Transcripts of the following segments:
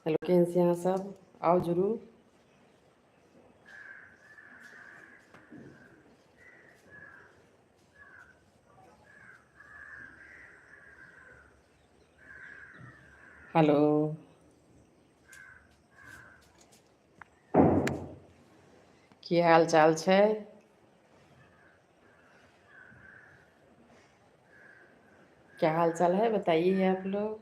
Hello, केहन छी अहाँ सब? आउ जुड़ू। हेलो, की हाल चाल छै? क्या हाल चाल है, बताइए आप लोग।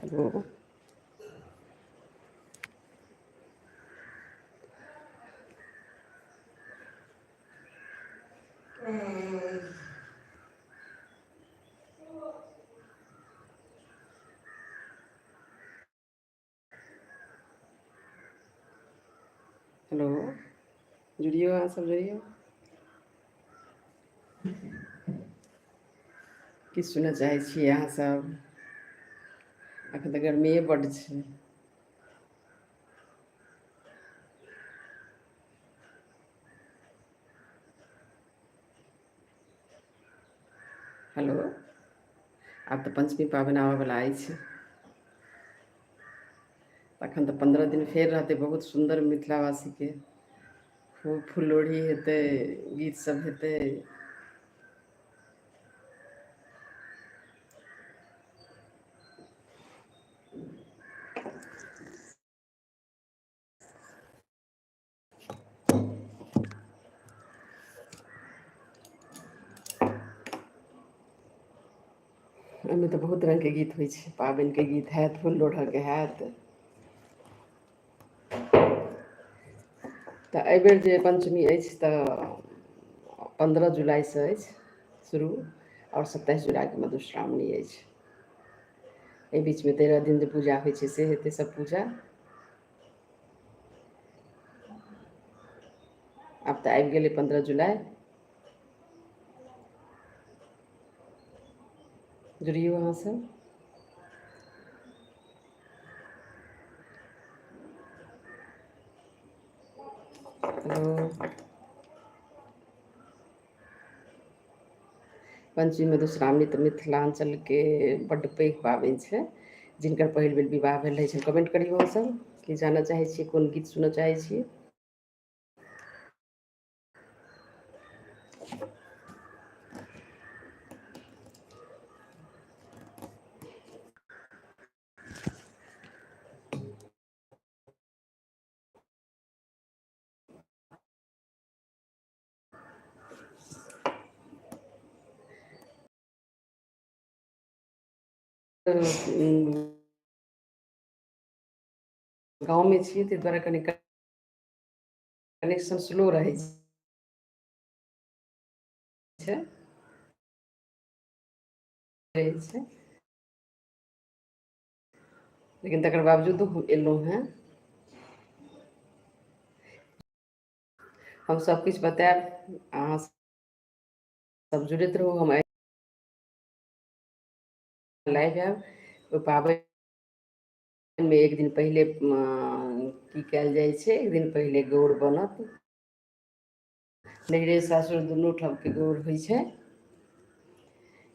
हेलो। हेलो, जुड़ियौ, अहाँ सब जुड़ियौ। की सुनऽ चाहै छियै अहाँ सब? एखन तऽ गर्मिए बड्ड छै। हेलो, आब तऽ पञ्चमी पाबनि आबयवला अछि। तखन तऽ 15 दिन फेर रहतै। बहुत सुन्दर मिथिलावासीके खूब फुललोढ़ी हेतै, गीत सब हेतै। ओहिमे तऽ बहुत रङ्गके गीत होइ छै। पाबनिके गीत हैत, फूल लोढ़ऽके हैत। तऽ एहिबेर जे पञ्चमी अछि तऽ 15 जुलाइसँ अछि शुरू आओर 27 जुलाइके मधुश्रावणी अछि। एहि बीचमे 13 दिन जे पूजा होइ छै से हेतै सब पूजा। आब तऽ आबि गेलै 15 जुलाई। जुड़ियौ अहाँ सब। हेलो। पञ्चमी मधुश्रावणी तऽ मिथिलाञ्चलके बड्ड पैघ पाबनि छै। जिनकर पहिल बेर विवाह भेल रहै छनि, कमेंट करियौ अहाँ सब की जानऽ चाहै छियै, कोन गीत सुनऽ चाहै छियै। गाँवमे छियै ताहि दुआरे कनि कनेक्शन स्लो रहै छै। रहै छै, लेकिन तकर बावजूदो हम एलहुँ हेँ। हम सब किछु बतायब, अहाँ सब जुड़ैत रहू। हम लाइव आयब। ओहि पाबनिमे एक दिन पहिले की कयल जाइ छै? एक दिन पहिले गौर बनत। नैहरे सासुर दुनू ठामके गौर होइ छै।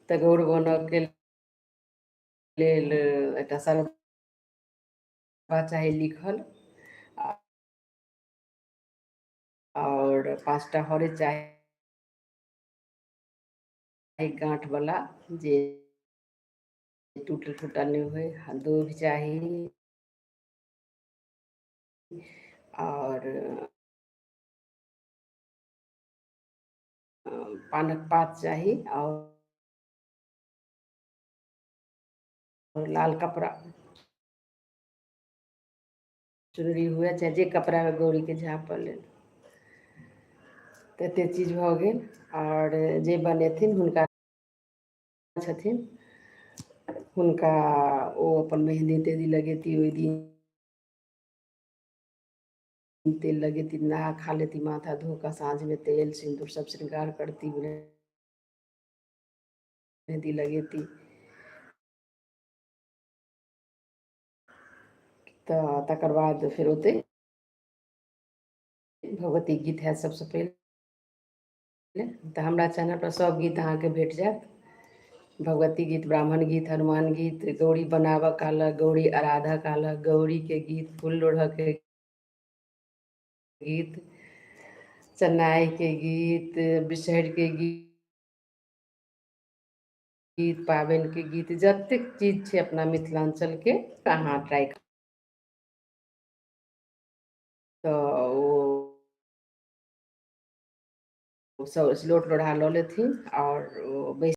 तऽ गौर बनऽके लेल एकटा सरबा चाही लिखल, आओर 5टा हरैद चाही गाँठ वाला, जे टूटल फूटल नहि होइ। दूध चाही आओर पानक पात चाही आओर लाल कपड़ा, चुनरी हुए चाहे जे कपड़ा हुए, गौरीके झाँपऽ लेल। तऽ एतेक चीज भऽ गेल। आओर जे बनेथिन हुनका छथिन, हुनका ओ अपन मेहन्दी तेहन्दी लगेती ओहि दिन, तेल लगेती, नहा खा लेती, माथा धो कऽ साँझमे तेल सिन्दूर सब श्रृंगार करती, मेहन्दी लगेती। तऽ तकर बाद फेर ओतै भगवती गीत हैत सबसँ पहिले। तऽ हमरा चैनलपर सब गीत अहाँके भेट जायत। भगवती गीत, ब्राह्मण गीत, हनुमान गीत, गौरी बनाबऽ कालक, गौरी आराधऽ कालक, गौरीके गीत, फूल लोढ़ऽके गीत, चनाइके गीत, बिसहरिके गीत, पाबनिके गीत, जतेक चीज छै अपना मिथिलाञ्चलके अहाँ ट्राइ तऽ ओ सब सिलौट लोढ़ा लऽ लेथिन आओर ओ बैस